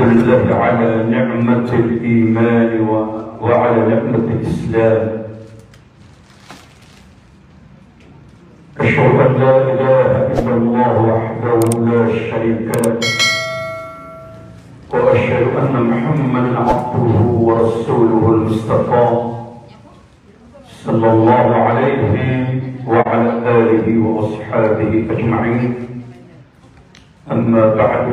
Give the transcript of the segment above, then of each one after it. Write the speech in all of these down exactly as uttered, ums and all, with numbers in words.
لله على نعمة الإيمان و-، وعلى نعمة الإسلام. أشهد أن لا إله إلا الله وحده لا شريك له، وأشهد أن محمدا عبده ورسوله المصطفى، صلى الله عليه وعلى آله وأصحابه أجمعين. أما بعد،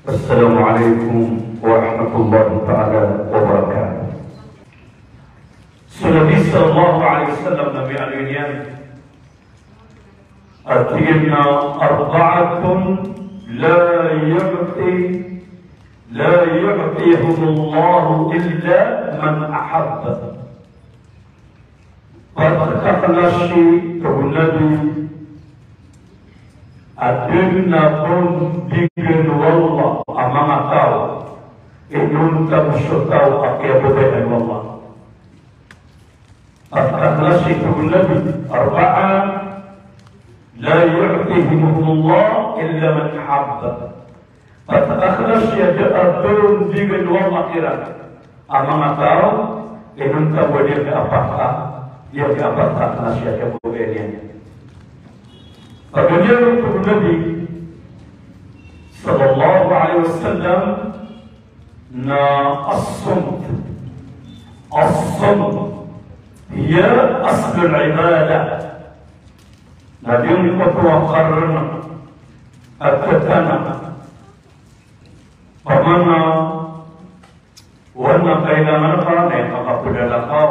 السلام عليكم ورحمة الله تعالى وبركاته. So Nabi sallallahu alaihi wasallam na miyaaloy niyan a tig iyan a, "Arba'atun la yu'ti, la yu'tihumullahu illa man ahabba." Pat a klasi, tig o Nabi, a da dn a ba on bigan o Allah a manga taw inonta bo so taw a kiyababayaan o Allah. Pat a klasi, tig o Nabi, "Arba'a la yu'tihimullahu illa man ahabba." Pat a klasi a da a ba on bigan o Allah kiran a manga taw inonta bo a di a kiyapakay, di a kiyapakay a klasi a kiyababayaan iyan. Paganay ron, tig o Nabi sallallahu alaihi wasallam, na as-sumt. As-sumt hiya aslul ibadah. Na di on koto a karna a tatanan. Pamana, wan a kailangan ka na aya kapakadala ka.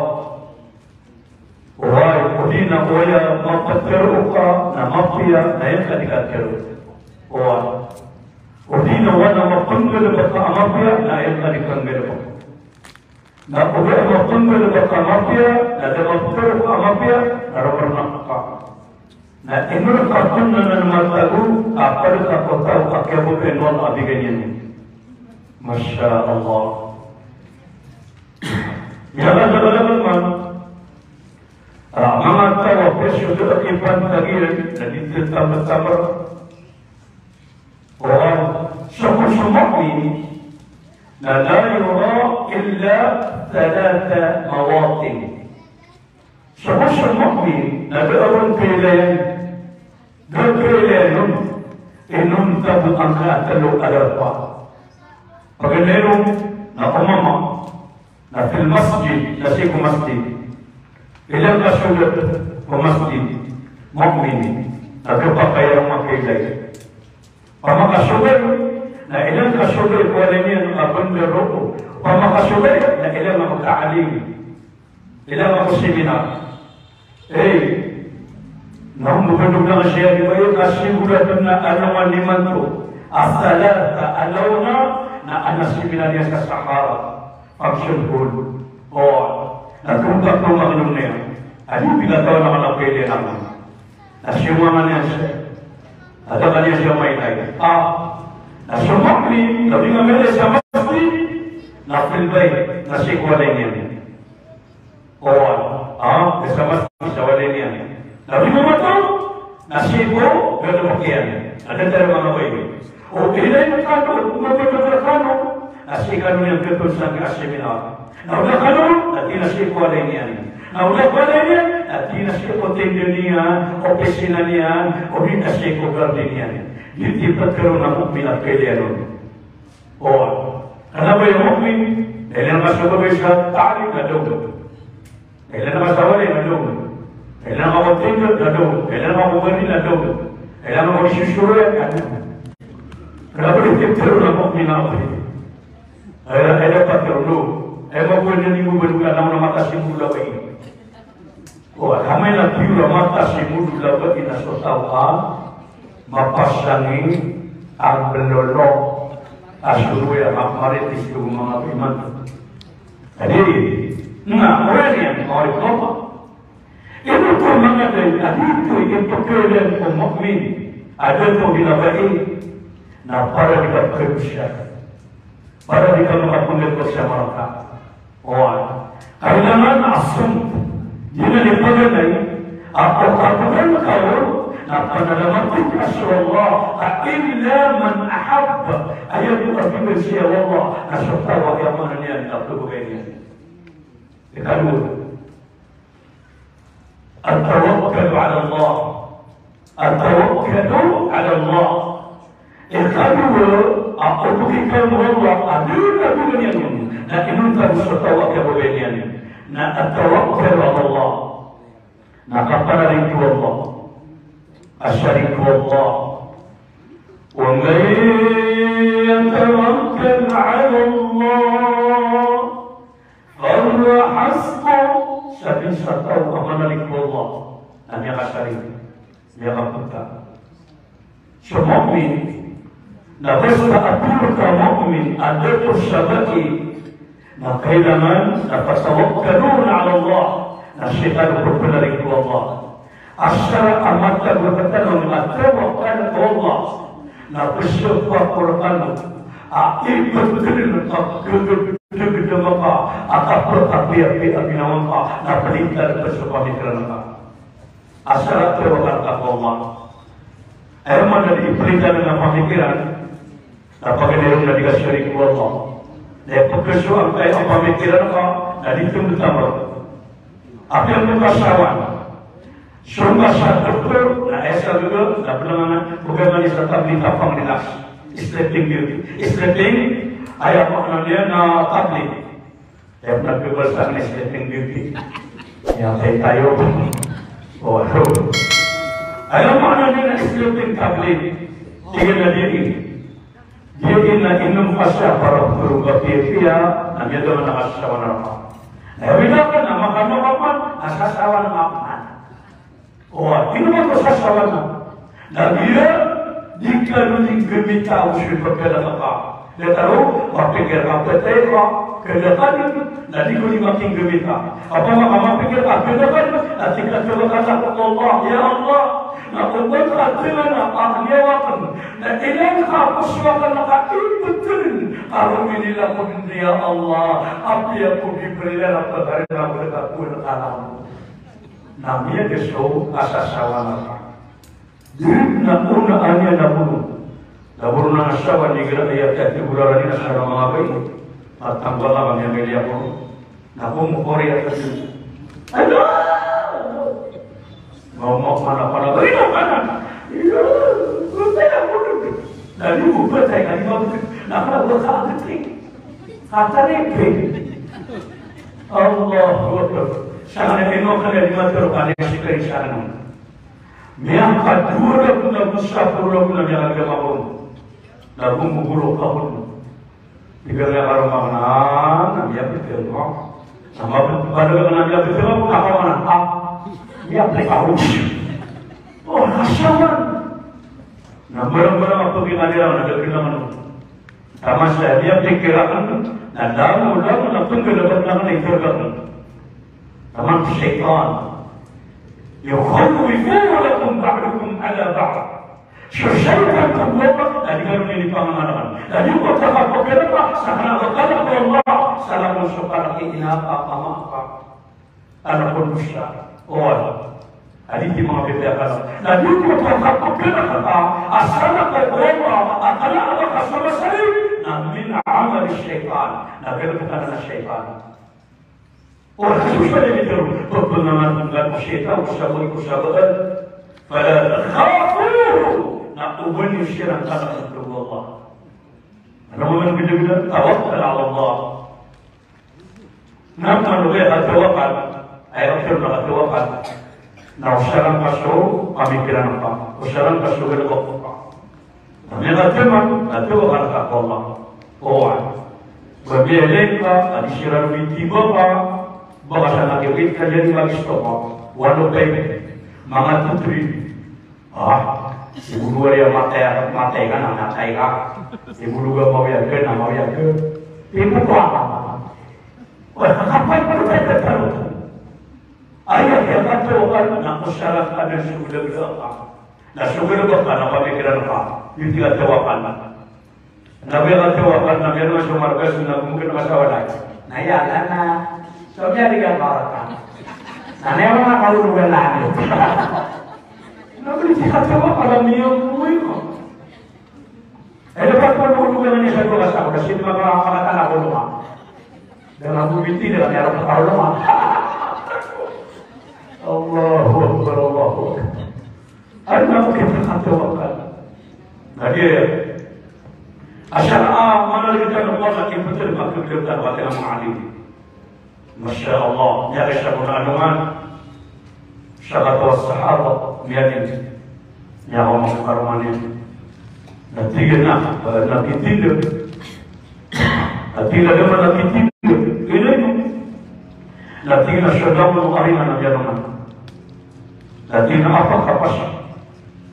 Oway, o di na aya maptharo ka na mapiya na aya ka di katharo. Oway. O di na wan a mapnggalbk ka a mapiya na aya ka di kanggalbk. Na o di a mapnggalbk ka a mapiya, na da maptharo ka a mapiya, na rk rna ka. Na ino rk a pn anan matago a pd ka ko taw a kiyababayaan o Allah a bigan iyan. Masha Allah. Aya ka da kadakel man a manga taw a pd so da a kipantag iyan na di ttamtama. Oway, so ko so mu'min na la yura illa thalatha mawatin. So ko so mu'min na da a ba on pailayan, da a pailayan on inonta bo angka a tlo a darpa. Paganay ron na o mama na fil masjid, na sii ko masjid. Ilay ka so da ko masjid, mu'min, na khapakay a makailay. Pamakasobay, na ilay ka so da ko walay niyan a bandar roo. Pamakasobay, na ilay ka ko taalim. Ilay ka ko seminar. Ey, na o mbabandog na siya di ba, ey, ka sigurado na alongan imanto a thalatha a lawan na, na adn a seminar iyan sa Sahara. Pagsumpol. O, na tumpak ko maklum niyan. Adi, pikatawan a kala pwede naman. Na siyomangan iyan siya. Adakan iyan siya mailay. A, na so mu'min, na di nga mailay sa masjid, na fil bayt, na sii ko walay niyan. Oway, a, da sa masjid sa walay niyan. Na di mamato, na sii ko galbk iyan. Na da tano manga bayi. O ilay kano, o mamato kano, na sii kano niyan khapn sangkai a seminar. Na o da kano, na di na sii ko walay niyan. Na o da ko walay niyan, na di na sii ko tenda niyan, opisina niyan, o di na sii ko garden iyan. Di tipat kano na mu'min a pailayan on. O, kna ba aya mu'min, ilay ka so babay sa taalim na da on. Ilay ka sa walay na da on. Ilay ka ko tenda na da on. Ilay ka ko garden na da on. Ilay ka ko sosoro na da on. Kna ba aya titero na mu'min a pailayan. Aya, aya patharo on. Aya mabuwan iyan i mbabalugan na mata simbola ba iyan. O, amay na piyor a mata simbola ba iyan na so taw a mapasang i a mlolo a soroya, ma-, maritis ko manga iman. Adi, na, oway niyan, oway ko. Ino ko manga day a di oto i pkhailay o mu'min a da oto ginawa i, na para di kapkhadosa. Para di ka makapnggalbk sa marata. Oway. Kailangan a sumt. Di na di paganay a o kapnggalbk ka on, a panalamat ka so Allah, a illa man ahabb, aya bo a pipiya o Allah na so taw a aya maana niyan na pagobay niyan. Ikadowa, at-tawakkul ala Allah. At-tawakkul ala Allah. Ikadowa, a opama ka ko Allah a di na pagobay niyan, na inonta bo so taw a pagobay niyan na at-tawakkul ala Allah. Na kapanarg ko Allah. Asharik ko Allah. Wa man yatawakkal ala Allah fahuwa hasbuh. Sabap sa taw a manarg ko Allah na miyakasharik, miyakapota. So mu'min, na basta a piyaka mu'min a dato sa baki, na kailangan na fatawakkalun ala Allah, na sii kano pphanarig ko Allah. Asar a matag a katanong a tawakkal ko Allah, na pzapa ko rkano a iptdn a kagdgdm ka a kapakapiyapiya a ginawa ngka, na plitad pn so pamikiran ka. Asar a tawakkal ka ko Allah. Aya maana di plitad a pamikiran, na paganay ron na di ka sharik ko Allah. Na aya pkasowa angkai a pamikiran ka na di tmtama. Apiya ngka sawan. So ngka sa doktor, na aya sa gagaw, na bnangan, bnangan sa tablet a pang-relax. Sleeping beauty. Sleeping, aya maana niyan na tablet. Aya pn a khabaloy sa sleeping beauty. Aya tayo. O, so. Aya maana niyan na sleeping tablet. Tig iyan a di. Di iyan a inom ka sa para pthorog ka piyapiya, na miyadama na kasasawan a rka. Na aya wida ka na makano ka pman, na sasawan ka pman. O, ino man ko sasawan a. Na giya, di ka dn gmita o so ipkhalk ka. Datar o, mapikir ka pthay ka, khalk ka dn, na di ko dn makigmita. Opama ka mapikir ka khalk ka dn, na tig ka, tawakkal ako ko Allah, ya Allah, na oba ka tngan a ahliya akn, na ilay ka ko so akn a kaiptn a rominila ko dn, ya Allah, apiya ko Jibril a pkharin a ko dn ka ko dn ka Na miyada so kasasawan a rka. Di na ona a niyan a bono. Na bono na sawan igira aya tigoraran iyan a sa manga babay. Matanggala kami a miyada a bono. Na komokori a kasi. Ano? Mawma mana pala. Ino ka na? Ino. Ano ka na? Na di mo ba tayo ka di ba? Na pala ba ka agad eh. Kataripin. Allahu Akbar. Sa kanya ino ka na di matero ka na sikari sa ano. Miyakadowa ragon ago sapolo ragon a miyakagama ko. Na gomogolo ka ko. Tig a miyakaromakan a miyapikir ka. Na mabaloy ka na miyapikir ka, na kaman a miyapikir ka. O, na sawan. Na mbarang-mbarang a pagingaliran na da kailangan. Taman sa miyapikir akn, na langolangon a pnggalbk akn a ipkhalk akn. Taman shaytan. Yukhawwifunakum ba'duhum ala ba'd. So shaytan ko Allah, na di kano niyan ipangangalkan. Na di ko kapakapakira ka, sa kna a kalk o Allah, sa langon so kalk i ina ka, ama ka. Anak ko dosa. Oway. Adi di manga pipiya ka. Na di ko kapakapakira ka, a sa langon o Allah, a kna a ba ka so masari, na min amali shaytan. Na galbk ka na shaytan. O rasul sallallahu alaihi wasallam, pphangangad ko shaytan ko sabagi ko sabagi. Fala takhafuhu, na oba niyo siran kalkn, tig o Allah. Ano man gdagda, tawakkal ala Allah. Na pman o ba katawakkal, aya oto na katawakkal. Na osaran ka so pamikiran ka, osaran ka so galbk ka. Na miyakatema, na tawakkal ka ko Allah. Oway. Ba miyalay ka, a di siran mitiba ka, ba ka sa nakikit ka dyan, magisto ka. Walo ka ini. Manga tutri. Ah, siguro wari a matay, matay ka na, matay ka. Siguro ka mawiyag ka na, mawiyag ka. Tibo ka. Wala ka pa, wala ka pa. Aya kiyakatawakkal na osaran ka dn so galbk ka. Na so galbk ka na pamikiran ka, di kiyatawakkal. Na kiyatawakkal na miyano so margas na gomgn ka sa walay. Na aya na, na so miyari ka baraka. Na niyan na kaulog a langit. Na bali ti katawa ka ba miyamboy ka. Ay, dapat ko ano ka niyan sa dowa sa, kasi di maka-, makatana ko dowa. Dengan bumiti, dengan arap ka dowa. Allahu Akbar, Allahu Akbar. Ano na ko kita katawa ka? Na di, asal a, mana kita na ko sa kipetel, makikita, wata na maalim. Masha Allah, miyakisa ko na alongan. Sakataw a sahaba, miyanin. Miyakaoma ko karoma niyan. Na tig iyan a, eh, na kitinda. Na tig iyan a, na kitinda. Ino ino? Na tig iyan a, so langon o Arina na miyaaloman. Na tig iyan a, apak a pasa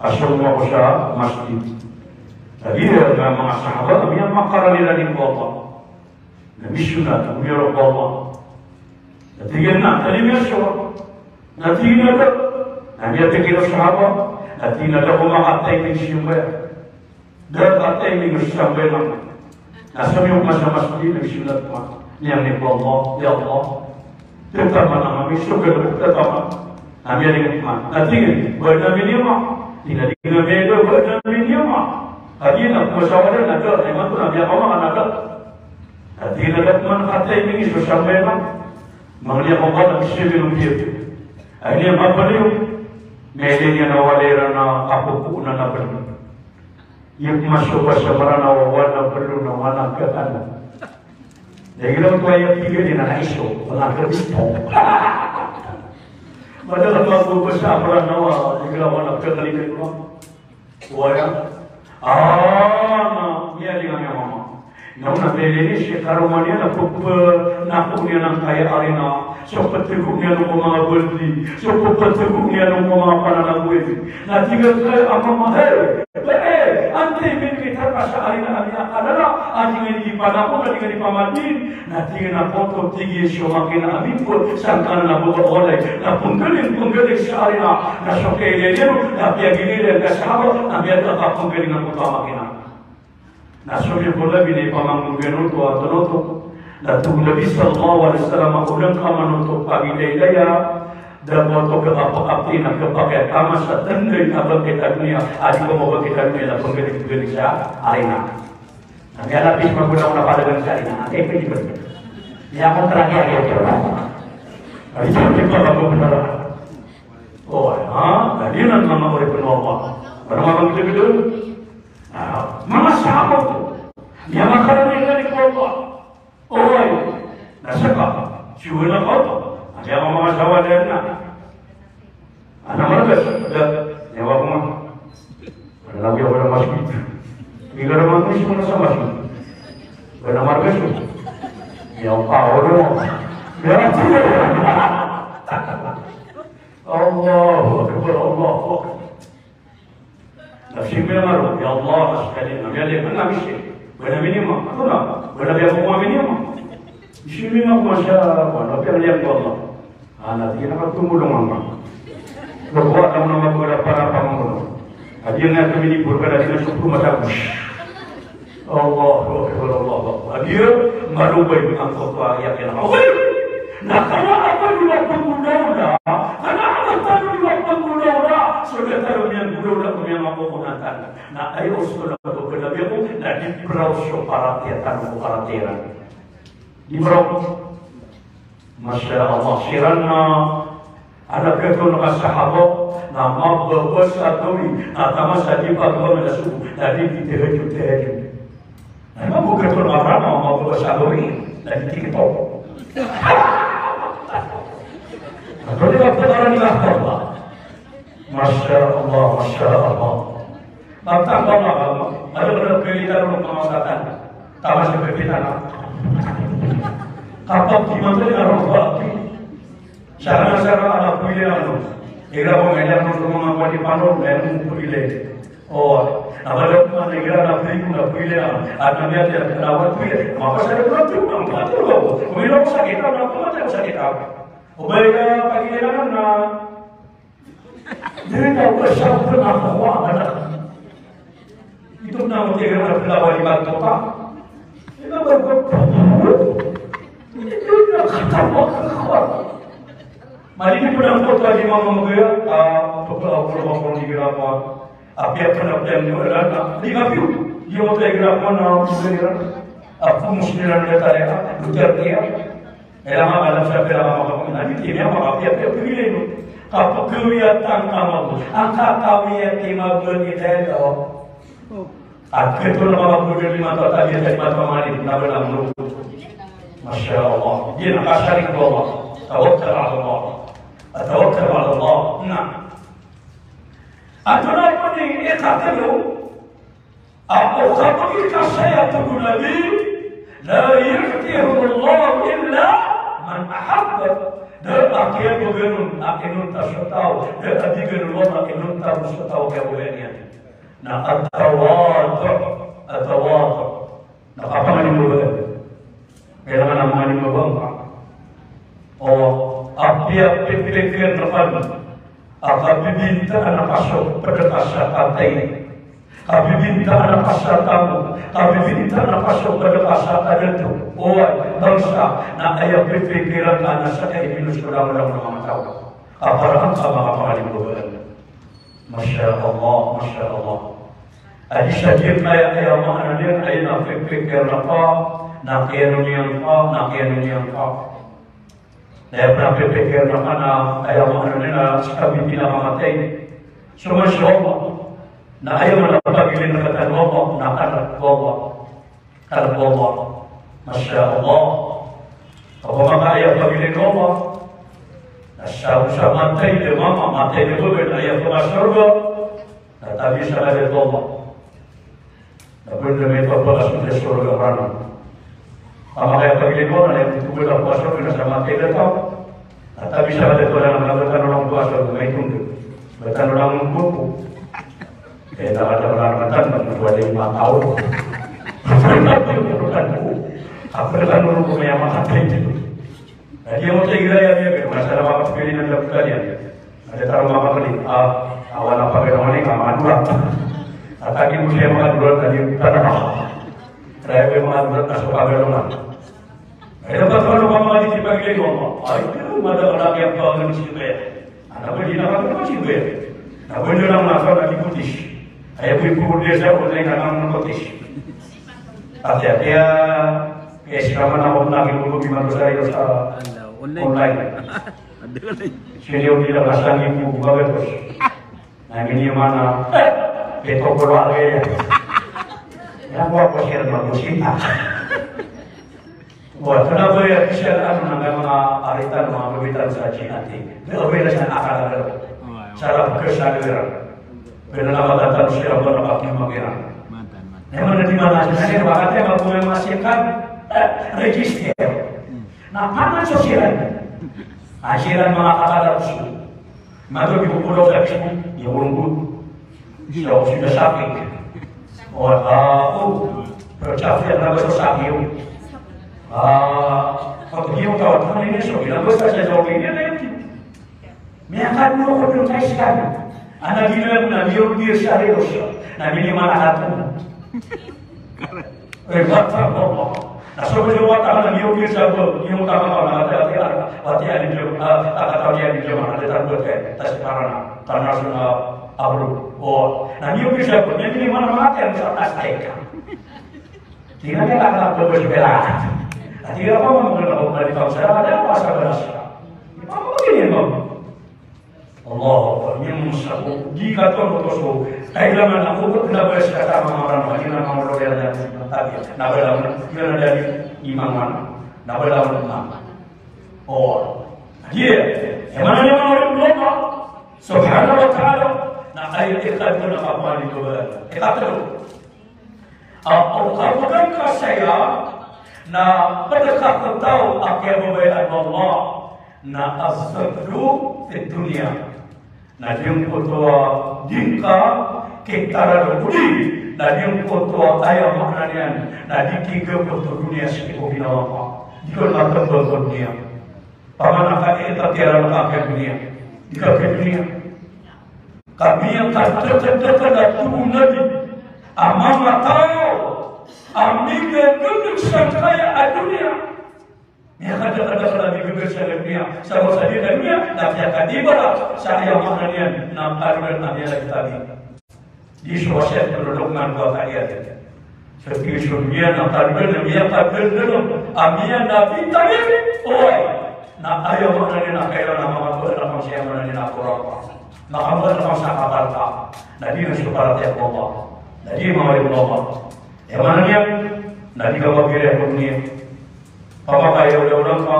a somong ako sa masjid. Na tig iyan a manga sahaba, miyamakarani-rani ko Allah. Na misonat, miyaroba Allah. Na tig iyan a, na, tali miyasowa. Na tig iyan a da. Na miyatekila o sahaba. Na tig iyan a da ko makatayming sa sambayang. Da ko katayming sa sambayang. Na somiyong ko man sa masjid, na misonat ko man. Miyangni ko Allah, ya Allah. Tetaman ami, so galebek tetaman. Na miyalinget man. Na tig iyan, ba na miniyama. Tig iyan a, di na miyada, ba na miniyama. Kagiya na ko masawa da, na da, na imanto na miyakaoma ka na da. Na tig iyan a da ko man katayming so sambayang. Mangni ako ba na bismillah. Ay niyan mapaliyo. Miyailay niyan a walay iran a kapopoon a na belo. Iyo pman so basa Mranaw a wana belo na wana katan. Na igira oto aya tig iyan a na iso, wana katan. Madakl a mababasa a Mranaw a igira wana katan. Oway. Ah, na miyalingan iyan a mama. Na ona miyailay niyan si karoma niyan a pepena ko niyan angkaya Arina. So petego niyan ko manga baldi, so petego niyan ko manga pananagoy. Na tig iyan a mama, hey, ba, eh, antaa i minikitar ka sa Arina a miyakalala a di nga di panako, a di nga di pamati. Na tig iyan a koto, tig iyan, so makina a mipod sangkanan a baba a walay na penggaling, penggaling sa Arina. Na so kailay niyan on na piyagilay iyan ka sahaba a miyada ka penggaling angkoto a makina. Na so miyapolab ini pamanggogan oto a tonoto. Na tig o Nabi sallallahu alaihi wasallam a olang ka man oto pagilaylaya, da ko oto kapakapti na kapakay a tama sa tanda i abang kita dunia, a di ko mabang kita dunia na penggaling-penggaling sa Arina. Na miyalapis magonaw na padagang sa Arina, na kaya pwede ba? Miyakontra niyan a giyoto. Ay, di ko mabang kita dunia. O, ha? Na di nan manga oripn o Allah. Ba na mabang kita dunia? Ah, manga sahaba oto. Miyamakarani-rani ko Allah. Oway. Na seka, siyogo na ka oto. Aya manga sahaba dn na. Ana margas, da, niyawa ko man. Ana labi ako na masjid. Di ka naman ko siyogo na sa masjid. Ana margas ko. Niyawa ko, ano? Niyawa ko. Allahu Akbar, Allahu Akbar. Na sii miyangaro, ya Allah, na skaniyan, na miyaliyag, na miyasii. Ba na minima, ato na, ba na biya ko minima. Sii miyangaro, masha Allah, na miyaliyag ko Allah. Ana, di na katumulong ang mga. Nakuha na mo na magwala para pamanggulo. Adi nga kami ni Burka, adi nga sukro matagus. Allahu Akbar, Allahu Akbar. Adi nga malubay angkoto a yakin. Away! Na kna a ba di ba pnggolawla? Kna a ba di ba pnggolawla? So da tano miyangolawla ko miyangakokonan tano. Na aya osto na pagkanabi ako, na di praw so paratiyaya tano ko paratiyaya iran. Di praw. Masha Allah, siran na Adn a pitharo a sahaba na mababa sa gawii, na taman sa di pagmamala so, na di di tahajjud, tahajjud. Na mababa ka to na mababa sa gawii, na di TikTok. Na to di ba pitharo a sahaba. Masha Allah, masha Allah. Magtamba ka, adn a pilitan o pangawatan. Taman sa pilitan. Kapag di man tayo na Saka na saka a na pwede na ano. Igira ko mailan ko so manga pwede pano, na ano mo pwede. O, na bala ko man igira na pwede ko na pwede na. At na miyati at na pwede. Mapasal ko na pwede, na pwede ko. Kung ino ko sakit, na pwede ko sakit. O ba, igira pag-ilan na, di na ko sa pwede na ako, ano. Ito na mo tiyaga na pala wali magtoka. Ito ba ko? Ito na katawa ka. Mali ni pala ko tadi mga mga, ah, pagkakapulong ako ni Gira. Apiya pn a piya nggoran na di kapiyo. Di mo tayo gira ko na muslim iran. Ako muslim iran na tayo ka Duterte iyan. Ila nga alam sa pila nga makapiya na di tiyan makapiya piya pagilay no. Kapagkawiyatan ka mabo. Ang kakawiyat i mabo ni tayo. At kito na makapiya lima to tayo tayo mata mali na wala mo. Masha Allah. Di na kasarik ko Allah. Tawakkal ala Allah. Tawakkal ala Allah. Na. Antonaa i ikatlo a o kapagikasaya, tig o Nabi, la yu'tihumullahu illa man ahabba. Da a kiyabagan on a inonta so taw, da a bigan o Allah a inonta so taw a kiyabagan iyan. Na at-tawadu', at-tawadu'. Na kapanganimbagaan. Kailangan a manimbagaan ka. O, apiya pipikir rka a kabibintaan ka so pd ka sa patay. Kabibintaan ka sa taw. Kabibintaan ka so pd ka sa adato. O, bangsa, na aya pipikiran ka na sa kaibigan so langolangon a manga taw. Kaparaan ka makapanganimbagaan. Masha Allah, masha Allah. Adi sa di kaya, aya maana niyan, aya na pipikir rka, na kiyanon iyan ka, na kiyanon iyan ka. Na aya pn a pipikir rka na, aya maana niyan, na ska bi pinakamatay. So, masha Allah. Na aya maana pagilin rka tano, na kanak ko Allah. Kanak ko Allah. Masha Allah. Opama ka aya pagilay ko Allah. Na sa, sa matay i mama, matay i baba, na aya pakasorga. Na tabi sa kanak ko Allah. Na pwede na ito a pakasorga, sorga ka rana. Opama ka aya pagilay ko Allah, na aya pagilay ko Allah, na sa matay i taw. Na tabi sa kanak ko Allah, na ba tano lang pakasorga, na ito. Ba tano lang manggupo. Eh, na kada mala matan, matuwa di mataw. Ako na ko maya makatay. Na di mo tayo gira ya, ya, ya, masala makapili na dapat kaliyan. Ada taro makapili, ah, awan apa kaya mani, ka makadura. Ataki mo siya makadura, tadi tanah. Kaya ko makadura, na so kagalongan. Ay, dapat ko ano ka mga di pagilay ko, ay, pero madala na kaya pa ang sibaya. Ano ba, di na kami pa sibaya. Na ba, di na mga sa nag-iputis. Ay, ako yung pumunta sa online na nang nakutis. At kaya, kaya, kaya sila man ako naging ulog yung mga sa, sa Ala, online. Online. Ano ka na yun? Sila yung nila kasangin ko, kumbaga, Na miniman a pito polo a gaya. Yan po ako, sir, magmusita. Wa, tana ba ya, sir, ano, na mga aritan, mga kawitan sa Chinati. Di, okay na siya, akala ko. Sarap ka sa lira. Pero na matatan siya, wala pa kiyong magira. Matan, matan. Yan, mga di mana siya, sir, bakit yan, magmumay mga sikat? Eh, register. Na paman so siran. A siran mga kakala ko. Mato di ko polo sa Facebook, di ko lungkot. Siya ko sila sakit. O, ah, o. Pero siya ko na ba sa sakit yun? Ah, pag di ko tawag, ano yun, so, ilang basta siya sa okay, yun na yun. Miyakadno ko dun kay Stan. Ana ginawa ko na miyog niyo sa Diyos. Na miniman a kato. Eh, wata ko. Na so ko wata ko na miyog niyo sa Diyos. Miyog ka ka na wata, wata, wata, alim jam, ah, takataw niya alim jam, ada takot eh. Tas para na. Karena suna abro. O, na miyog niyo sa Diyos. Miniman a mati ang sa tas teka. Tingnan niya lang ang pagpapasipela. At tingnan pa mo, mga kapatid, sa mga daan, sa mga daan. Di ba mo ganyan, no? Allahu Akbar. Niyan mo sa ko. Di ka to, mo to so. Kailangan ako, kung nabasa ka sa mga marama, yun ang mga royal na tabi. Nabala mo, yun ang dali, imam man. Nabala mo na. O. Di, e mana niyan mga royal, Subhanahu wa Ta'ala. Na ay, ikatlo na kapamali ko ba? Ikatlo. A, o kapagangkasaya na pd ka ko taw a kiyababayaan o Allah na az-zuhdu fid dunya. Na giyangkoto a di ngka kitaradodi, na giyangkoto a aya maana niyan na di ki giyangkoto doniya sii ko ginawa ka. Di ka na tmbang ko doniya. Paman a kaitatiyaran ka a doniya. Di ka a doniya. Ka miyakadakadakad a tig o Nabi a manga taw a migagagag sangkaya a doniya. Miyakadakadakl a miyagbibgr sa doniya, sabap sa doniya na miyakadibara sa aya maana niyan na kadodan a miyalagid a tabi. Di so wasiyat o Luqman ko a kaiyan. Sa tig iyan so doniya na kadodan a miyakadakadakl a miyalagid a tabi. Oway. Na aya maana niyan na kailangan a manga bala a manga siya maana niyan na korang pa. Manga bala a manga sa kaparta. Na di na so paratiyaya ko Allah. Na di manga aya ko Allah. Aya maana niyan na di ka mabira ko doniya. Pamakay a olaola ka.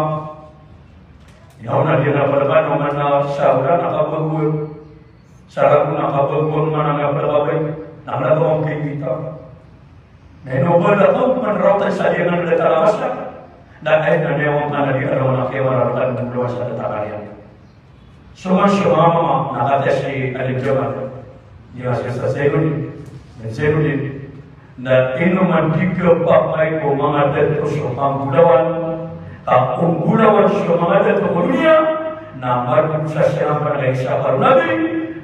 Ino na di na pala ba no man na sa ola na kabagoan. Sa rago na kabagoan man na pala ba. Na pala ba ang kikita. Na ino ba na ko man raw tayo sa di na nagtatalabas ka. Na ay na niya wang ka na di na raw na kaya wala ka na sa tatakayan. So man so mama na kata si Alim Jamal. Di na siya sa Zainuddin. Zainuddin. Na ino man di kapakay ko manga dato so panggolawan, ka panggolawan so manga dato ko doniya, na marok sa siran pn a isa ko Nabi,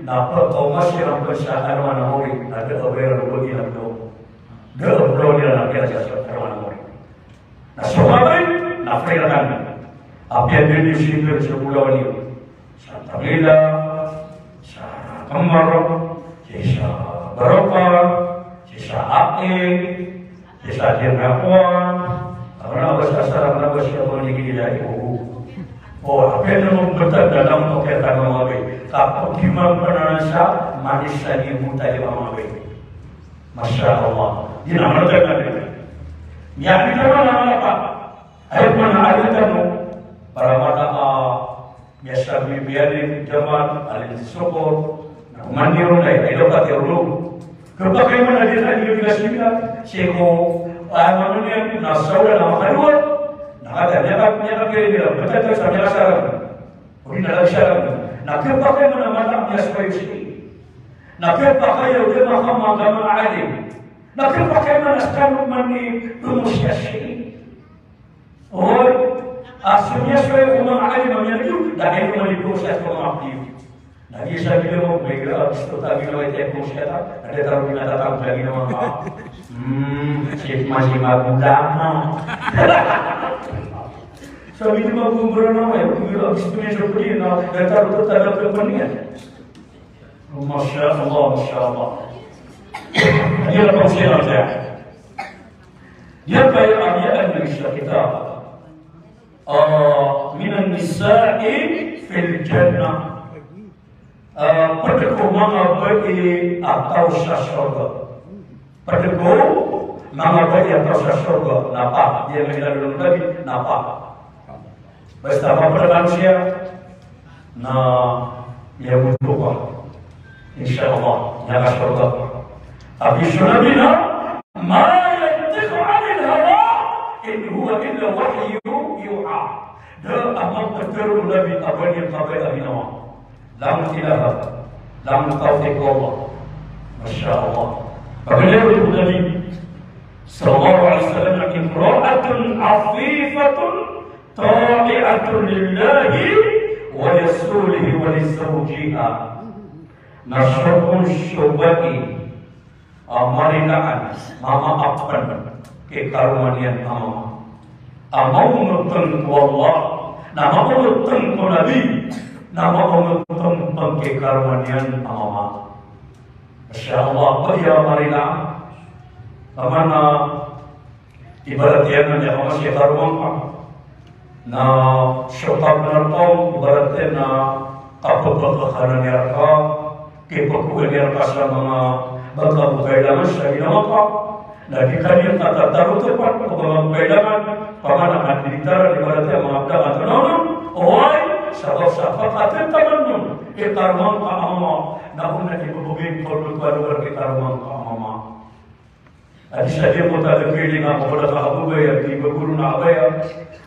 na pkaoma siran pn sa alongan a mori, na da a ba iran o bagi na blo. Da a blo iran a kiyasa sa alongan a mori. Na so mabay, na friran. Apiya dn iyo sii so bolawan iyo. Sa Tangila, sa Kamar, sa Baroka, sa Ae, sa Dinakuan. Ago na ba sa Sarang na ba siya ko nigilila iyo. O, apiya na mabtad na lang ko kaya tano mabay. Kapag di man pananan sa, manis sa di mo tayo ang mabay. Masha Allah. Di na mabtad na rin. Niya, di na mabtad na rin. Aya pman a alita mo, para mata a miyasabi biyan i Jamal, alin sokor, na maniro na ilo ka tiro. Kapakay man a di na ilo ka sila, sii ko, ah, ano niyan, na sa ola na makadowa, na kata niya ka, niya ka kaya nila, bata ka sa niya ka sarang. O di na lagi sarang. Na kapakay man a mata a miyasabi sii. Na kapakay a di na makamagama alim. Na kapakay man a skano man i promosyasi. Oy, a so miyasoy ko manga alim a miyaliyo, da ino maliyo sa ko manga alim. Na di sa ginawa ko, may gira, gusto tayo ginawa ito ko siya ta, na di tayo ginatatang sa ginawa ka. Hmm, si Mas Imam Dama. Sabi ni Imam Umar na, may gira, gusto niya sa puli, na di tayo tatang sa puli. Masha Allah, masha Allah. Aya na pagsiran saya. Aya pn a aya a tig sa kitab. Ah, minan nisa'i fil jannah. Ah, pd ko manga babay a taw sa sorga. Pd ko manga babay a taw sa sorga. Na pa, aya na ilalo o Nabi, na pa. Basta mapd ka siya, na miyagoto ka. Insha Allah, miyakasorga ka. Tig so Nabi na, "Ma yantiqu anil hawa, in huwa illa wahyu yuha." Da a maptharo o Nabi a ba niyan kabaya a ginawa. Langon ilaha, langon tawfiq o Allah. Masha Allah. Pagari o Nabi sallallahu alaihi wasallam na, "Imra'atun afifatun ta'i'atun lillahi wa li rasulihi wa li zawjiha." Na so kon so babay a marinaan, mamaap pn ki karoma niyan a mama. A maonot pn ko Allah, na maonot pn ko Nabi, na maonot pn ki karoma niyan a mama. Masha Allah, ba aya marinaan. Pamana Ibarat iyan na miyakaoma si karoma ngka. Na so kapnartaw, ibarat iyan na kapphakanan iyan rka, kipkowaan iyan rka sa manga bangka bo kailangan sa ginawa ngka. Na di ka niyan katatarotop ko manga bo kailangan, pamana ka di taran ibarat iyan manga bangka tanaw on, oway, sabap sa pakatataman on i karoma ngka a mama, na on na di bo bogin ko lupa lugar i karoma ngka a mama. Adi sa di ko talaga pwede nga kapala ka kababaya, di ba guru na kabaya?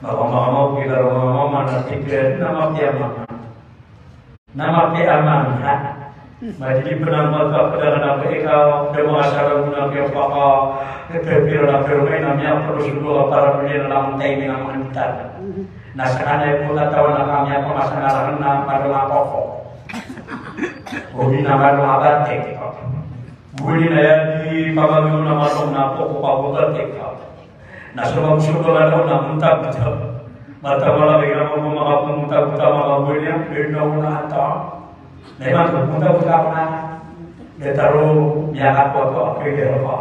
Mapamahamaw kita ro mama na tigil na mapiyaman. Na mapiyaman, ha? Madidi pn a makapadangan a ba ikaw, da makasarang na kiyapaka, kepepira na pero ngay na miyapalo sundo ka para pwede na lamang tayo na mantag. Na sa kanay po tatawan na kami ako, masangarahan na para makoko. O di na para mabate. Guli na aya di pamagino na malong na poko pabogatik ka. Na so magoso ka na daw na mentag ka. Mataan a ba igira ko makapoon ta, ta makapoon iyan, igira ko na ata. Na imanto poon ta, poon ta ko na. Datar o miyakapoon ko a pwede ron pa.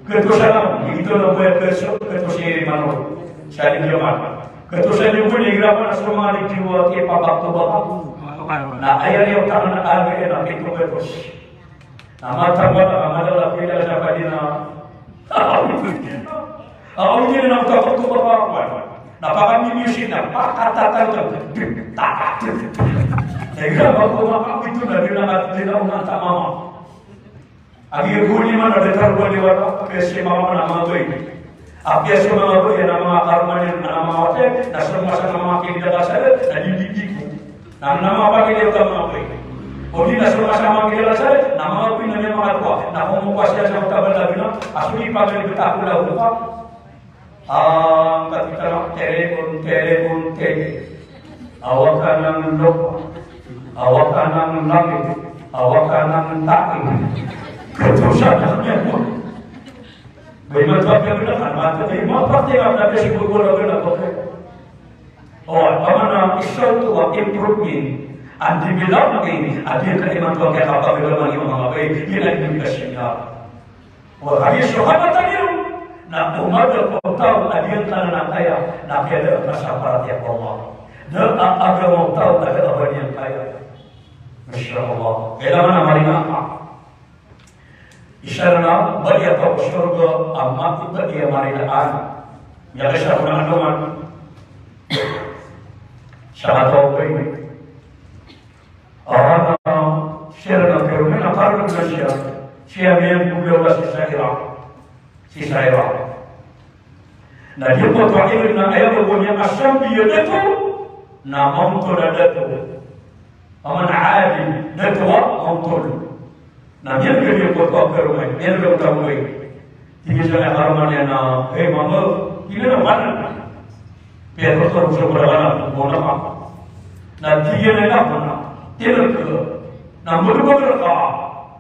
Katosan, ito na bo iyan, kato-, katosan iyan man. Sa di iyan man. Katosan iyan bo, igira ko na so manga di ko a kipabakto-bakto. Na aya niyan otak na agi na pito katos. Na mataan a ba, na madala ko iyan sa padi na. Aw, di na otak ko ba ba. Na pakami misin na, pakatatan ka. Takatan. Igira ba ko makapito na, di na, di na oman tamama. Agi ko ni man na datar o ba di wata, kaya si mama na mabay. Apiya so manga baya na manga karoma niyan na manga wata, na so masa na manga kidakasal, na di di di ko. Na, na manga pamilya ka manga baya. O di na so masa manga kidakasal, na manga baya na manga towa. Na komokowa siya sa otabal na bina, a so di pamilya bita ko la opa. Ah, katika na telepon, telepon, telepon. Awa ka nan lopa. Awa ka nan langit. Awa ka nan taki. Katosan iyan bo. Ba imanto a piyagdaan, mataan a ba imanto a piyagdaan, na piyasigogola ka na pake. O, opama na isa oto a improvement, and development, a di ka imanto a kiyakapagdaan iyan, manga baya, iyan a di ka siya. O, kagiya so kapatay iyan, na oman ko taw a di ka na kaya, na kaya da ka sa paratiyaya ko Allah. Da a, a agama o taw a da a ba niyan kaya. Masha Allah. Kailangan a maringaan ka. Isa na ba iya pa ko sorga, ama, ba iya marinaan. Iya ka isa ko na andoman. Sa kataw ba ini. Ana, siya na pero na parang na siya. Siya niyan bugla wala si Saira. Si Saira. Na di ko to a ino na aya ko niyan a sambi a dato, na maontol a dato. Opama na alim, dato a maontol. Na miyangkaya ko to a karoma, miyangkaya ko to a karoma. Tig iyan sa karoma niyan na, "Hey, mama, ino na ba na?" Piya to to so karoma na, "Bo na pa." Na tig iyan a ina ko na, "Tig iyan ka, na mbago ka."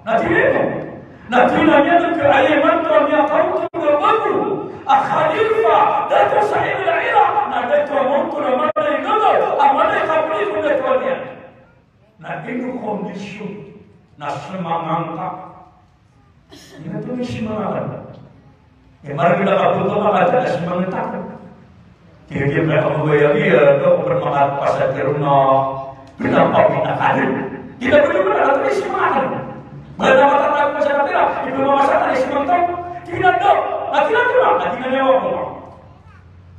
Na tig iyan a, na tig iyan a miyangkaya a imanto a miyakaontol a bago a khalifa, dato sa Iraq, na dato a maontol a mala i gaga, a mala i kabli ko dato a niyan. Na ino kondisyon na semangan ka? Ino to ni semangan? Imanto na kapoon ka na semangan ka. Tig iyan a, "Aya ko ba iya, iya, da ko pn makapasad iyan na pinapawina ka." Tig iyan a, "Ino to ni semangan ka?" Ba na matatago sa kapira, ino mamasa ka na semangan ka? Tig iyan a, "Da." Tig iyan a, "Tig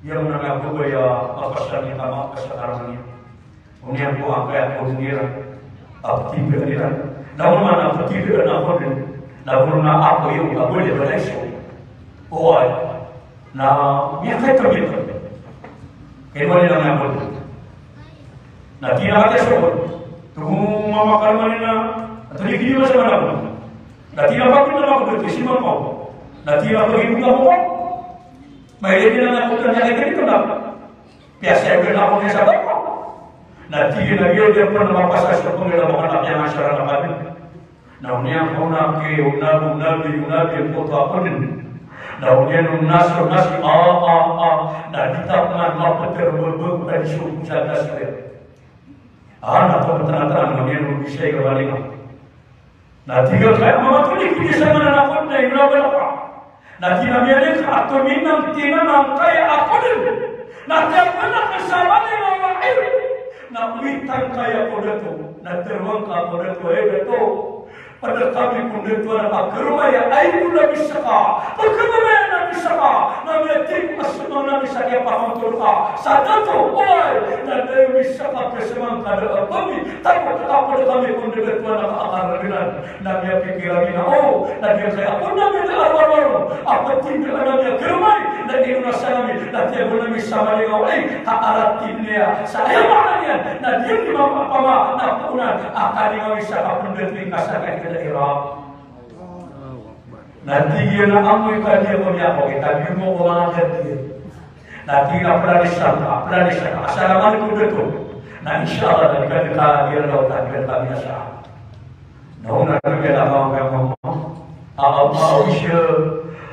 iyan a, aya ko ba iya, makapasad iyan na makapasad iyan." Oniyan ko angkaya ko ngira, a ptindg iran. Na oman a ptindg na ko dn, na ko na ako iyo, a boleh ba na iso. Oway. Na miyakay ka, miyakay ka. Kay wali na nga ko dn. Na tig iyan a katiya so ko. Tig o mama karoma niyan na, a tig iyan a masa man ako. Na tig iyan a pagod na ako dn, tig iyan a mama ko. Na tig iyan a pagod na ako. Mailay niyan na ako dn, miyakay ka dn na. Piyasaya ko na ako niyan sa bako. Na tig iyan a giya di ako na mapasad so pangilay ko na piyangasaran a kabin. Na oniyan ko na ki, onabi, onabi, onabi, ko to ako dn. Na oniyan o nas, o nas, a, a, a. Na di ta pman maptr, bbo, bbo, bbo, di so ko sa nas iyan. A, na ptr, ptr, ptr, na oniyan o isa i kabali na. Na tig iyan a kaya mama ko dn, tig iyan a mama ko dn, na ino na ba na ka. Na tig iyan a miyalin ka, a tominan, tinan angkaya ako dn. Na tig iyan a mama ko dn, sa mama ko dn. Na owit angkaya ko dato. Na tharoang ka ko dato, hay dato, pd kami ko dato a karoma iyan, ay ko na bisa ka. Pd karoma iyan na bisa ka. Na miyatig a semangan na bisa ka, pakaontol ka sa dato. Oway, na da iyo bisa ka, semangan ka da a ba mi. Tago, tago da kami ko dato a na ka akar iran. Na miyapikir ami na, o, na giyangkaya ako na miyakaarowaro a ptindg a na miyakaroma i, na ino na sa ami, na tiyago na mi sa malingaw i kaaratn iyan. Sa aya maana niyan na di niyan mapama na poonan a kalingaw i sa kapndg i kasakay ka da iran. Na tig iyan a amoy ka di ako niyan ko, kita di mo ko manga ka di. Na tig iyan a planisan ka, planisan ka. Asalamat ko dato. Na insha Allah, na di ka di ka di ka di ka binasa. Na ona na di ka di ka di ka. A, a, a, wish, a,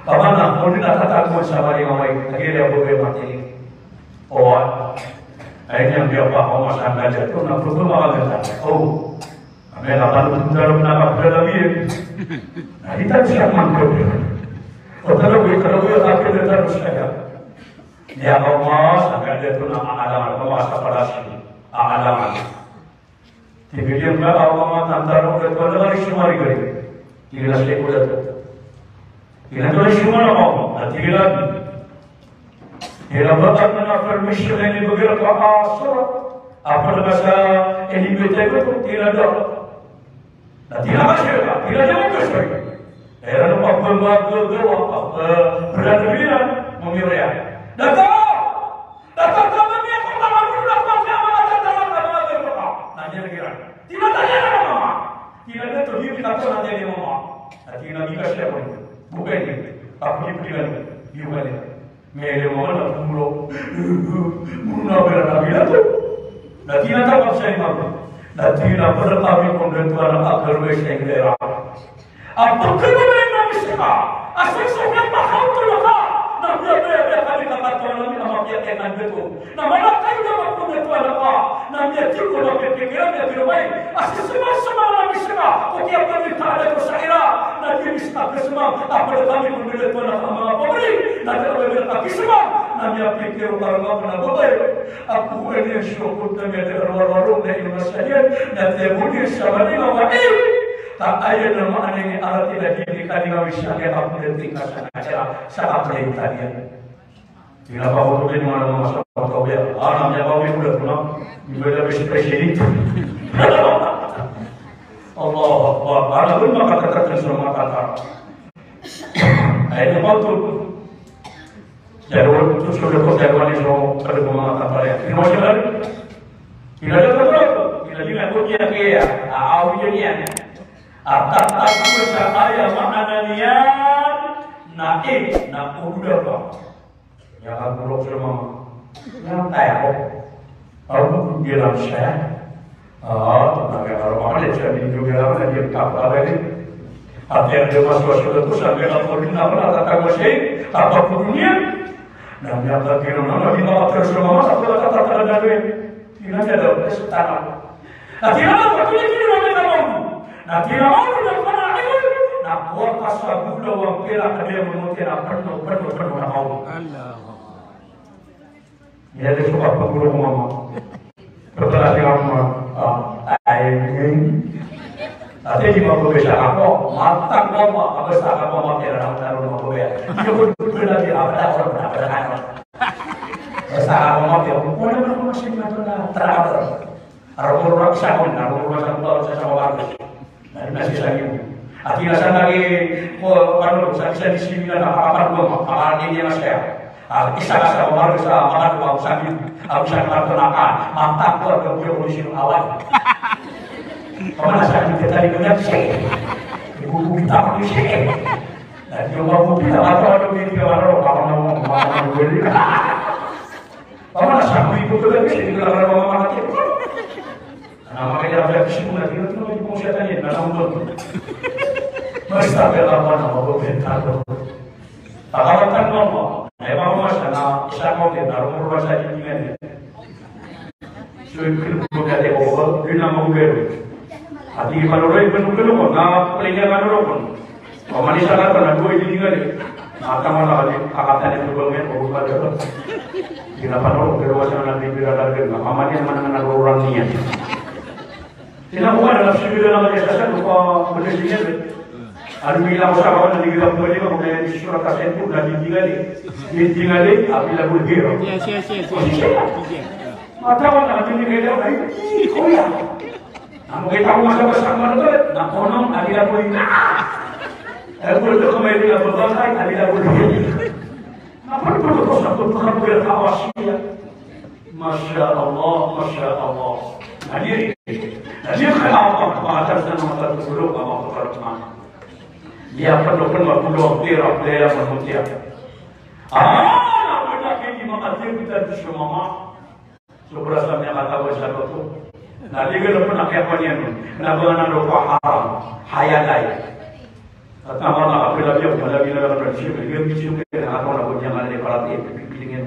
pamana, mo di na tatago sa mali nga way. Tig iyan a bo be mati. Oway. Ay niyan di apa ko masangga jatona problema ka gata. O. Amay ka pano taro na ka pala biye. Na di ta siya mangko. O taro bi taro bi ka pala taro siya. Niyan ka masangga jatona aalaman ko masapalasi. Aalaman. Tig iyan ka a manga tantaro ko da ko da ri sumari gari. Tig iyan a sii ko da. Tig iyan a ri sumari ko. Na tig iyan a ri. Tig iyan a ba na permission ini bagi raka asura. Apa na sa ini bete ko tig iyan a da. Na tig iyan a ka sii ka. Tig iyan a da ko sii. Aya na pagpagagawa, pagpagagawa, pagpagagawa, mamiriyan. Dato! Dato, dato, niyan ko mama, mama, mama, mama, mama, mama, mama. Na niyan kiran. Tig iyan a tanya na mama. Tig iyan a dato, di kita ko na niyan mama. Na tig iyan a bika siya ko. Bukan ini. Aku di pilihan. Di bukan ini. Mele mama na kumro. Muna bera na bila to. Na tig iyan a tama siya mama. Na tig iyan a bera kami kung ganito na akal mo siya yung lera. A pkhababayai na misa ka, a sii so miyakaoto ka, na miyabayabaya ka di ka katawan ami a mapiya ka i kandito. Na malakaw na mapondatoan ka, na miyatiko na pipikiran, miyapiromay, a sii so masa na misa ka, o kiyapagmitaala ko sa ira, na di misa ka kisma, a pd kami pondatoan ka a manga pabri, na di ka misa ka kisma, na miyapikir ka roma ko na babay. Apo, aya niyan so kota miyadarowar-waro na ino masa iyan, na tiyago niyan sa mali na wa i. Ka aya na maana ini a rati na di ini ka di ngawis a di a kapuliti ka sa na sa sa kapuliti ka niyan. Di na pa ko di mana masa ko ya. A na niyan ba wi ko na. Di ba da bes president. Allahu Akbar. Ala bun makakatakan sa manga tantaro. Ay, ito pa ito. Jadwal, ito so jadwal, jadwal ni so, kada ko manga kapare. Ino siya lagi? Ino siya lagi? Ino siya lagi? Ino siya lagi? A, awi niyan. A, tatag ko sa aya maana niyan, na, eh, na, uda pa. Aya ka guro ko sa mama. Aya ka guro ko. Ago ko bilang saya. A, tona ka karo mama, di siya minyo ka mama, di ka pa ba ni. Ati a di mas was ko to sa ka ko ni na na ta ta ko si, apa ko ni. Na niyan ka kiro na na di mama pero sa mama sa ko ta ta ta na ni. Ina niyan daw, sa ta na. Na tig iyan a, "Patuloy ko na may kamay." Na tig iyan a, "Ano na pala, ayun?" Na kuha ka sa bula o pera ka di mamoti na pano, pano, pano na kaw. Allah. Ina di so kapaguro ko mama. Pagkala si mama, ah, ay, ay. Ati di mababasa ako, matag mama, mabasa ako, mama, pera na ako, mababaya. Di ko pwede na di ako, ako, ako, ako. Basta ako, mama, pera, wala naman ako masyadong trabaho. Arogorog sa akin, arogorog sa akin, sa akin. Na, na si Sangyo. Ati na sa lagi ko, ano, sa isa di sila na makapargo, makapargo niya na siya. Ah, isa ka sa makapargo sa makapargo, ako sa akin, ako sa akin, ako na ka, matakot ako yung kung sino away. Pamana sa akin, kita di ko niya siya. Ibubugbog kita ko siya. Na, yung mabugbog kita, ako, ano, hindi ka marunong, ako na mo, ako na mo, Pamana sa akin, hindi ko talaga siya, hindi ko talaga mamamatay. Na makilala ka sa mga tino, tino, tino, siya tayo, na lang doon. Basta, pero ako na, mababenta ko. Pagkawatan mo mo, ay, mama, sa na, isa ko, din, na, rumurwa sa inyo, yan, eh. So, yung pinagbuka, di ko, yun ang mga gawin. At hindi pa, Lord, ay, pinagbuka mo, na, palingan, ano, Lord. Pamani sa kata na dowa i didingan iyan. Mata mo na kadi, akatan iyan dowa iyan, o ba dowa. Di na pano, pero wasa na di pira largan na. Pamani naman ang nagururang niyan. Di na kuha na, nagsimila na kadi sa sa, dowa, pwede siya, eh. Ano, bilang ko sa kawan, na di kita pwede, kung kaya di surat ka sa ito, na didingan iyan. Didingan iyan, apila bulhiro. Yes, yes, yes, yes. Yes, yes. Mata mo na, didingan iyan, ay, kuya. Amo kay taw masabasa man to, na kono, a di la boleh. Eh, boleh to kamay di la boleh, a di la boleh. Na pwede ko sa to, pagkabuhay ka awasiya. Masya Allah, Masya Allah. Na di, na di ka awak, pangatas na mga tatulog, mga kapatid. Di akan lo pun magulo ang tira, playa, mamutia. Ah, na pwede kayo di makatipid sa mama. Sobra sa miyakatawa sa loto. Na di gana pn a kiyapaniya on. Na ba nga na loto a haram. Hayalay. At tama na kapila biya, wala biya na pn siya. Biya biya siya, kaya nga ako na ko niya nga na di parati, pipiling yan.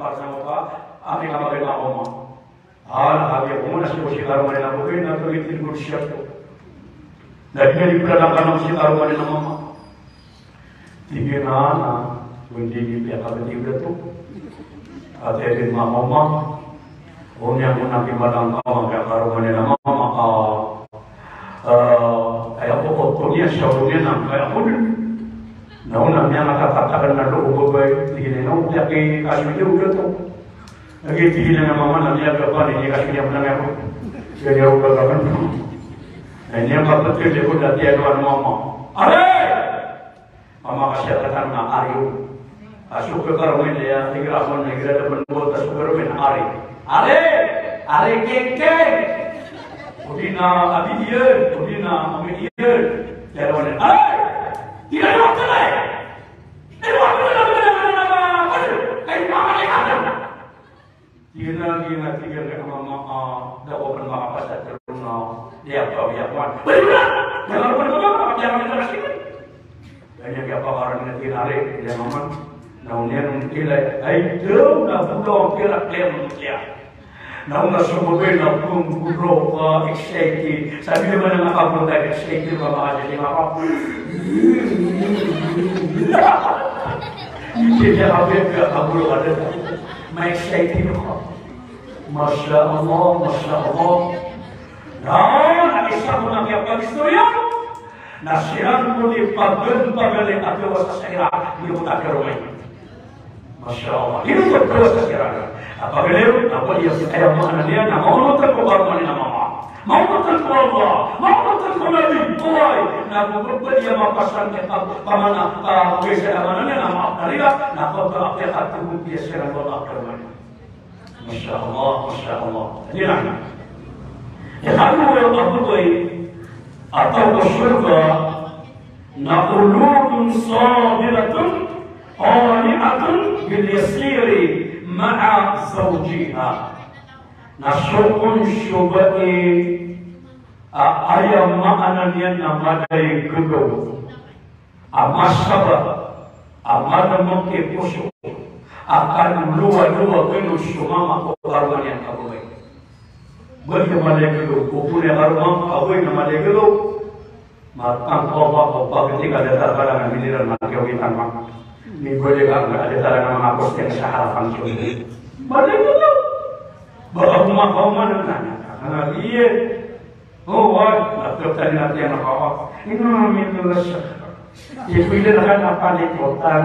kapar sa mama, ami ka mabay na mama. Ah, na kagiya ko na si, ko si karoma niyan a babay na kagiya tig o siya ko. Na di na di pala na kanang si karoma niyan a mama. Tig iyan a, na, kundi di piyakabati ko to. Ati ati mama, mama. O niyan ko na kimalang ka, mama, karoma niyan a mama, ah, ah, kaya ko, ko, ko niyan, siya ko niyan, na, kaya ko niyan. Na o na miyakatatakan na loob o babay, tig iyan a, o piyakikasuyo ko to. Lagid iyan a mama na miyagapan, ini kasi niyan na miyagapan. Kaya niyan ko gagapan. Na niyan kapatid ko dati ano, ano mama. Ari! Mama kasi a katan na ari. Asok ka karomen iya, igira kon, igira da man bo, asok ka karomen, ari. Ari! Ari kengkeng! O di na abi iyan, o di na ami iyan. Kaya naman, ari! Tig iyan a, ari! Tig iyan a, tig iyan a, tig iyan a mama, ah, da ko pn makapasad roo na, di ako, di ako. Bali na! Da ko pn makapasad roo na. Kaya niyan kiyapakaran na tinari, tig iyan a mama. Na o niyan on ilay, ay, daw na bulaw a pirak, kaya mo siya. Na o na so babay na bulaw a excited. Sabi naman na makabulaw ka excited, mama, kasi mama. Hindi niya kape, kaya kabulaw ka din. Ma-excited ako. Masha Allah, Masha Allah. Na, na isa ko na kiyapagistorya. Na siran ko di pagn-, pagn-, a gawas sa ira, di ko takaromay. Masha Allah. Ino ko gawas sa ira? A pagn-, a pagn-, aya maana niyan na maonot ko karoma niyan a mama. Maonot ko Allah. Maonot ko Nabi. Oway. Na ko ba iya mapasang ka pamana, ka, kesa maana niyan na maap na rila, na ko ba apiya ka tubo piya siran ko Allah karoma niyan. Masha Allah, Masha Allah. Ino iran? Aya kadowa a babay a taw ko sorga na qulubun sabiratun qani'atun bil yasiri ma'a zawjiha. Na so kon so babay a, aya maana niyan na mada i gagaw a masabar, a mada mangkiposo, a kalolowa-lowa kano so mama ko karoma niyan a babay. Bali ka mada i gagaw, o pn aya karoma a babay na mada i gagaw. Matang ko ba ko pagti ka datar ka na miniran na kiyawitan ma. Ni bali ka na datar na mangapos niyan sa harapan ko. Mada i gagaw. Baka bumakaw man na, na, na, na, iyan. Oway, na ptani na tiyan a kawa. Ino na mito na siya. Ipwede na ka na panikotan.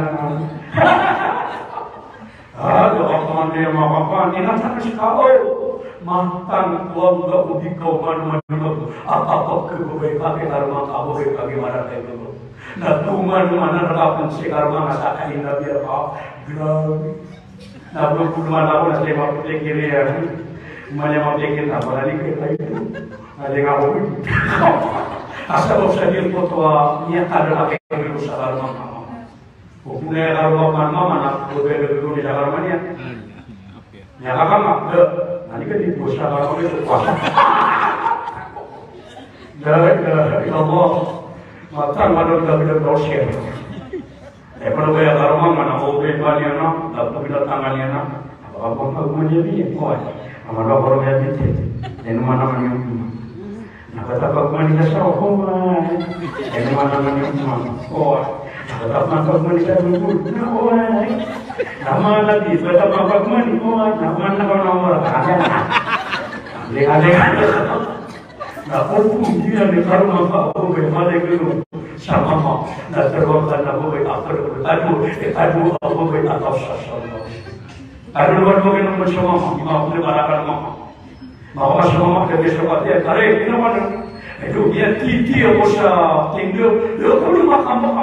Ah, doon ka man niyan makapan. Ino na ka siya, o. Matang ko a nga o di ka man, man, man. Apa, apa, kagubay, paki, arma, kagubay, paki, marang, kagubay. Na tuman, man, na rakapon si karma, na sa kain na biya ka. Grabe. Na bo ko man ako na sa mapikir iyan. Mala mapikir na, mala di ka tayo. Mala nga ako. Asa ko sa diyan ko to, ah, niya kada laki ko sa karma mama. O pn aya karma mama, na ko bebe ko sa karma niya. Niya ka kama, da. Na di ka di ko sa karma niya. La ilaha illallah. Matang, matang, matang, matang. Aya pn o ba aya karoma, mana ko ba aya niyan na, da ko pinatangan iyan na. Apa, apa, apa, apa niyan, oway. Ama, da ko niyan, ino mana, mana niyan. Na, kata, apa, apa niyan sa, oway. Ino mana, mana niyan, oway. Na, kata, apa, apa niyan sa, oway. Na, mana di, kata, apa, apa niyan, oway. Na, mana, mana, mana, mana. Ande, ande, ande. Na opama di na karoma ka a babay a mala i gagaw sa mama, na tharoa ka na babay a pd, pd, kadowa, kadowa a babay a taw sa sorga. Kadowa, kadowa a babay a mala i gagaw sa mama, mama, mama, mama. Mama, mama, mama, kadowa sa pati, kare, ino man. Ito, iya titi ako sa tindo, iyo ko lima ka mama.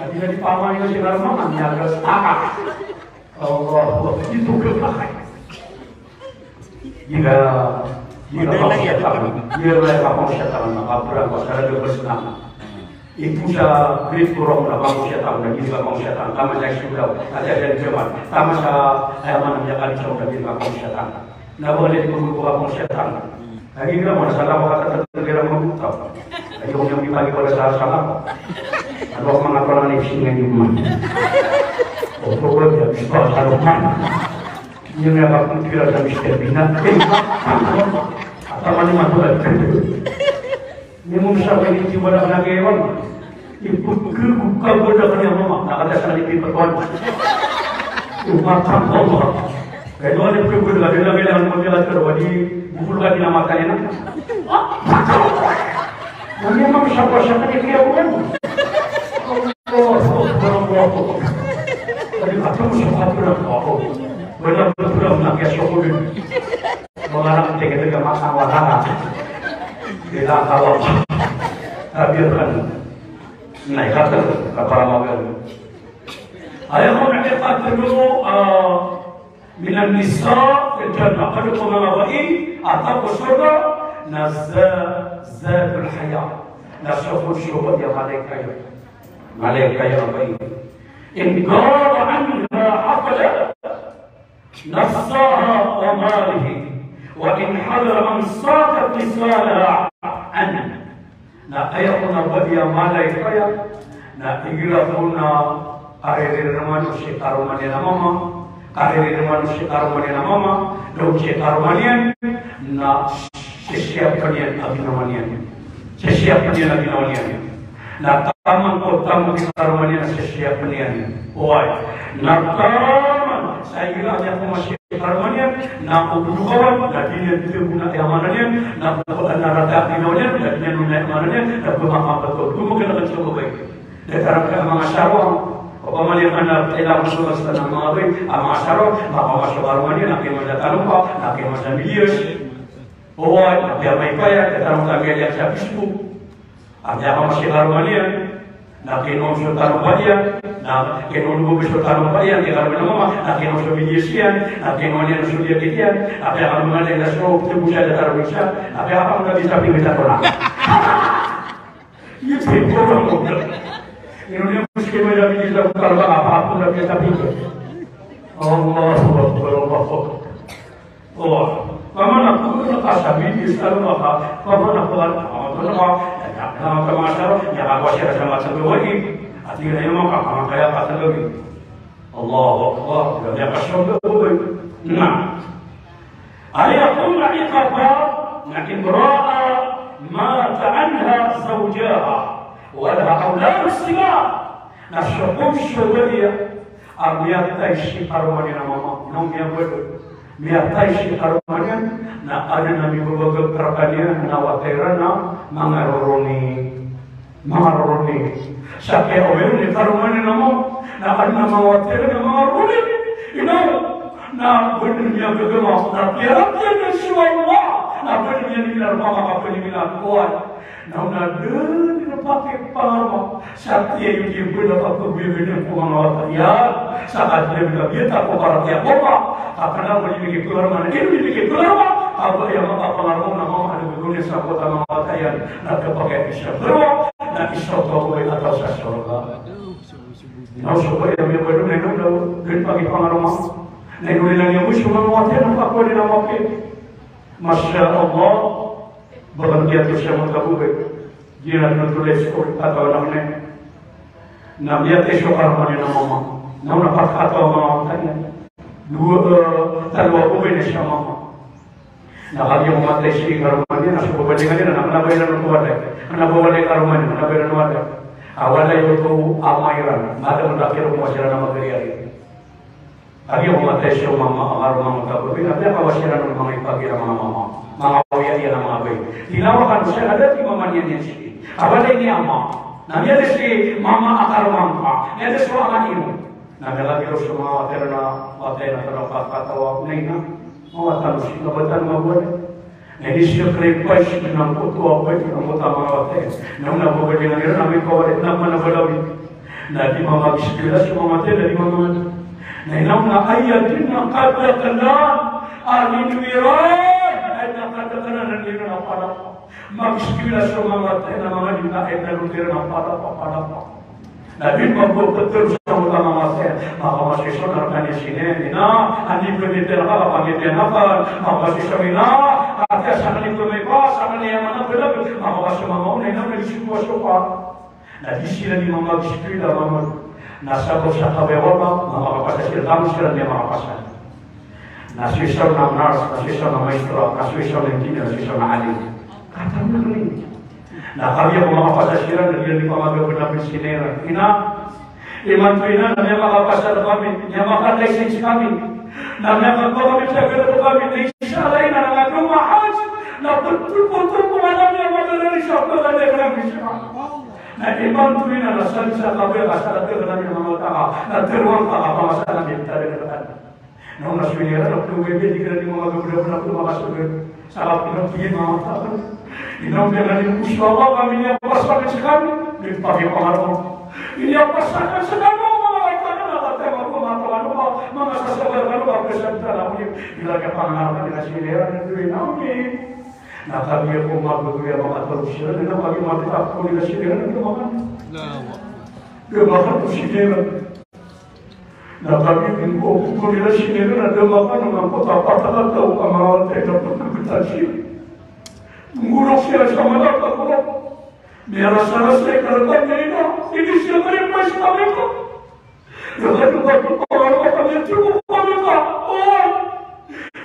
Na di na di pamay na si Karma, na niyaga sa taka. Allah, Allah, ito ka pakay. Ira, ira kapangosiyatan, ira kapangosiyatan, na kabrang ko sa lagabas na. Ito sa grade ko ron na pangosiyatan, na di kapangosiyatan, tama sa iskulan, tama sa jaman, tama sa, ay, man, na di kapangosiyatan. Na ba di ko kapangosiyatan. Lagi ka mo, na sa lama ka tatag ka mo. Ayaw niyo ipagkipala sa asawa ko. Ano ang mga parang na isingan niyo man? O, ko ba niya, iba sa loob man. Niyo na kakumpira sa Mister Bean. At tama ni Matulan. Ni mo sa ko ini tiwala na kayo. Ipagkagod ako niya, mama. Nakadasal ni Pipatuan. Umatang ko, mama. Kaya doon yung pagkagod, lagi lang kailangan mo nila, pero wali, bukul ka din ang mata niya. Ano yung mga sa ko, sa kanya kaya ko? Allahu Akbar, Allahu Akbar. Tadi kata mo sa kapila ko. Wala ko pula na kaya sa ko din. Mga lang, teka, teka, mata, wala na. Kailangan ko. Sabi ko, na ikaw, kaparamagan. Aya kon a ikatlo, ah, minan nisa fil jannah, pd ko manga bai a taw ko sorga, na za-, zatul haya. Na so kon so bai a mala i kaya. Mala i kaya a bai. In ghaba anha hafada nafsaha wa malihi, wa in hadara amsakat lisanaha anhu. Na aya kon a bai a mala i kaya, na igira kon a karirireman o si karoma niyan a mama, karirireman o si karoma niyan a mama, na o si karoma niyan, na sisiyapn iyan a ginawa niyan. Sisiyapn iyan a ginawa niyan. Na taman ko taman ko karoma niyan na sisiyapn iyan. Oway. Na taman sa igira niyan ko masi karoma niyan, na o bulukawan, na di niyan di gona i amana niyan, na o ba na rata i ginawa niyan, na di niyan gona i amana niyan, na o ba makapat ko, o ba makapat ko, o ba makapat ko. Datar a manga saro, opama niyan na kailangan so basta na manga bai, a manga saro, makapas so karoma niyan, na kay masa talompa, na kay masa miliyas. Oway, na kay masa ipaya, datar a manga bai sa Facebook. A kay masa karoma niyan, na kinoon so talompa iyan, na kinoon so talompa iyan, kay karoma niyan a mama, na kinoon so miliyas iyan, na kinoon iyan so liyakit iyan, na kay karoma niyan na so, tebo sa datar a misa, na kay karoma niyan sa pinggiran ko na. Ino niyan mesti kaya miyabigay sa talompa, apa, apa na miyabigay. Allahu Akbar, Allahu Akbar. O, pamana ko na kasabi, di sa talompa ka, pamana ko na, o, talompa, na, na, na, na, na, na, na, na, na, na, Allahu Akbar, grabe ang kasabot ko, eh. Na, an yakuna iqaba, na imra'a mata anha zawjaha, wa laha awladun sighar. Na so kon so baliya a miyatay si karoma niyan a mama, na miyabaloy. Miyatay si karoma niyan, na adn a mibabagak rkaniyan na wata iran a manga roroni. Manga roroni. Sa kiyaoma iyan i karoma niyan a mama, na adn a manga wata iran a manga roroni. Ino, na bnar iyan gagama, na piyaratiyan iyan so Allah, na Kapelimiyan iran, mama, kapelimiyan. Oway. Na o na dn iran pakipangaroma sa tiyayon iyan a kapagoyagoyag ko manga wata iyan. Sa katiyayon ka biyata ko paratiyaya ko, mama. Ka kna o di miki pangaroma, na di miki pangaroma. Aba aya makapangaroma na mama a gagawii sa kota manga wata iyan. Na kapakay isa berwa, na isa ko a ataw sa sorga. Na o so ba iyan miyabaloy na ino daw dn pakipangaroma. Na ino niyan iyan so manga wata iyan a kakowa niyan a mapiya. Masha Allah. Ba ka miyatay so manga kababay, di na dn oto lay skol, kataw a anak niyan. Na miyatay so karoma niyan a mama. Na o na pat kataw a manga wata iyan. Dowa, eh, tlo a babay na isa a mama. Na kagiya matay si karoma niyan, na so babay niyan na kna ba iran oto walay. Kna ba walay karoma niyan, kna ba iran walay. A walay oto a ama iran, madakl a kirokowa siran a magariya. Kagiya matay so mama a karoma niyan, na piyakawa siran o manga ipag iran a manga mama. Manga oya iyan a manga babay. Tinawagan o siran a da i mama niyan iyan sii. A walay niyan a ama. Na miyada si mama a karoma ngka. Miyada so ama iyan. Na miyalagid o so manga wata iran a matay na tano a kataw a ina. Manga tano sii, manga tano a walay. Na ini siya kna ipaiza iyan angkoto a babay, angkoto a manga wata iyan. Na o na babay iyan iran a mipawalay, na mana balawi. Na di mamagiskila so manga wata iyan, na di mama. Na ino na aya dn a kadaklan a ino iran, aya dn a kadaklan a ino iran a palapa. Magiskila so manga wata iyan a manga di na aya dn a loto iran a palapa, palapa. Na di mapaptero sa manga wata iyan, makamasisa na rkaniyan si ina, ina, anda i pmipira ka, kapamipira ka, makamasisa ina, ati a sakn i pmipira, sakn i aya mana balawi, makamasisa manga ona, ina, na di sii ko sopa. Na di siran i mamagiskila, mama. Na sabap sa kabaya o Allah, makapasa siran, tano siran i makapasa. Na so isa on na nurse, na so isa on na maestra, na so isa on na engineer, na so isa on na alim. Katawan iran. Na kagiya ko makapasa siran, na di iran di pamagabn a pn si ina iran. Ina, imanto ina, na miyamakapasa rkami, miyamaka-license kami. Na miyakakowa kami sa galaw kami, na isa a ina na manga doma a hajj, na ptopotop ko mata niyan a manga doma a hajj. Na imanto ina na sa isa a kabaya ka sa isa a kabaya ka na miyamamata ka, na tharoa ngka ka pamasalan iyan, talaga ka. Na o na so ina iran na pn o bibiyay di kiran di manga gabdabda ko manga sogad. Sa kapn o tig iyan manga wata akn. Ina, o di ngka di manga sogad, kami niyan pasakn skami. Di pakipangaroma. Iniyan pasakn skami o manga wata akn, na kataya ko manga taw a manga sasabar kano ka pzabta na ko di. Bila ka pangaroma di na si ina iran na dowa ina mi. Na kagiya ko mabgo iyan a makatorog siran, na kagiya matitap ko di na si ina iran na dowa makan. Dowa makan ko si ina iran. Na kagiya ko, ko di na si ina iran na dowa makan, na ko tapat a taw a manga wata iyan na pkagtan siran. Ngolok siran sa mata a ngolok. Miyarasarasa i karatan iyan a ina, iniiza iyan a manga ipaiza ka. Dapat, dapat, dapat, dapat, dapat, dapat, dapat,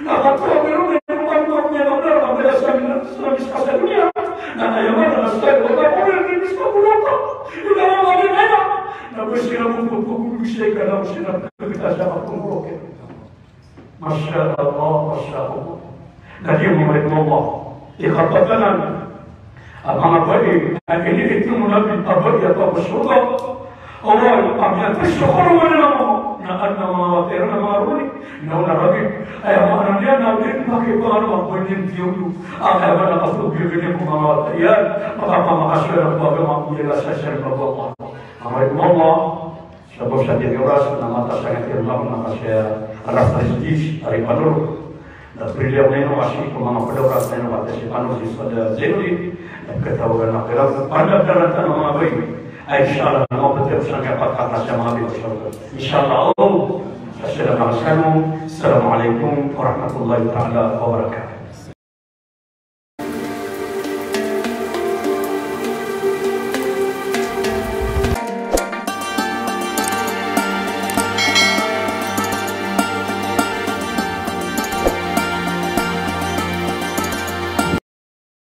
na katoa biro na ino man ko niyan na mala sa, sa, sa doniya. Na aya man na sa, wala ko rin, rin sa bulata. Ina, wala rin, ina. Na ba siran ko, ko, ko, ko, siran ka na, siran ka, kita sa kapungkok. Masha Allah, masha Allah. Na di mo marit mo Allah. Ikapatanan. A manga bai, a initno o Nabi a bai a taw ko sorga. Oway, a miyatay so karoma niyan a mama, na adn a manga wata iran a manga roli, na o na ragip. Aya maana niyan na di pakipangaroma, bai niyan tiyoto. A kaya ba na kapagbiyogan iyan ko manga wata iyan, makapamakasoy iran ko agama, iyan a sasarang ko Allah. A manga roli ko Allah. Sabap sa di oras na mataan sa ngati a mama na kasi a alas tres diyes a di panorog. Na piliya ko na ino kasi ko manga pd a oras na ino kasi panorog si Ustadh Zainuddin. Na katawagan ako iran. Panda daran tano manga bai. Ay, insha Allah, na mapatay sa ngati a pakat na siya manga bai ko sa Allah. Insha Allah. Assalamu alaikum warahmatullahi taala wabarakatuh.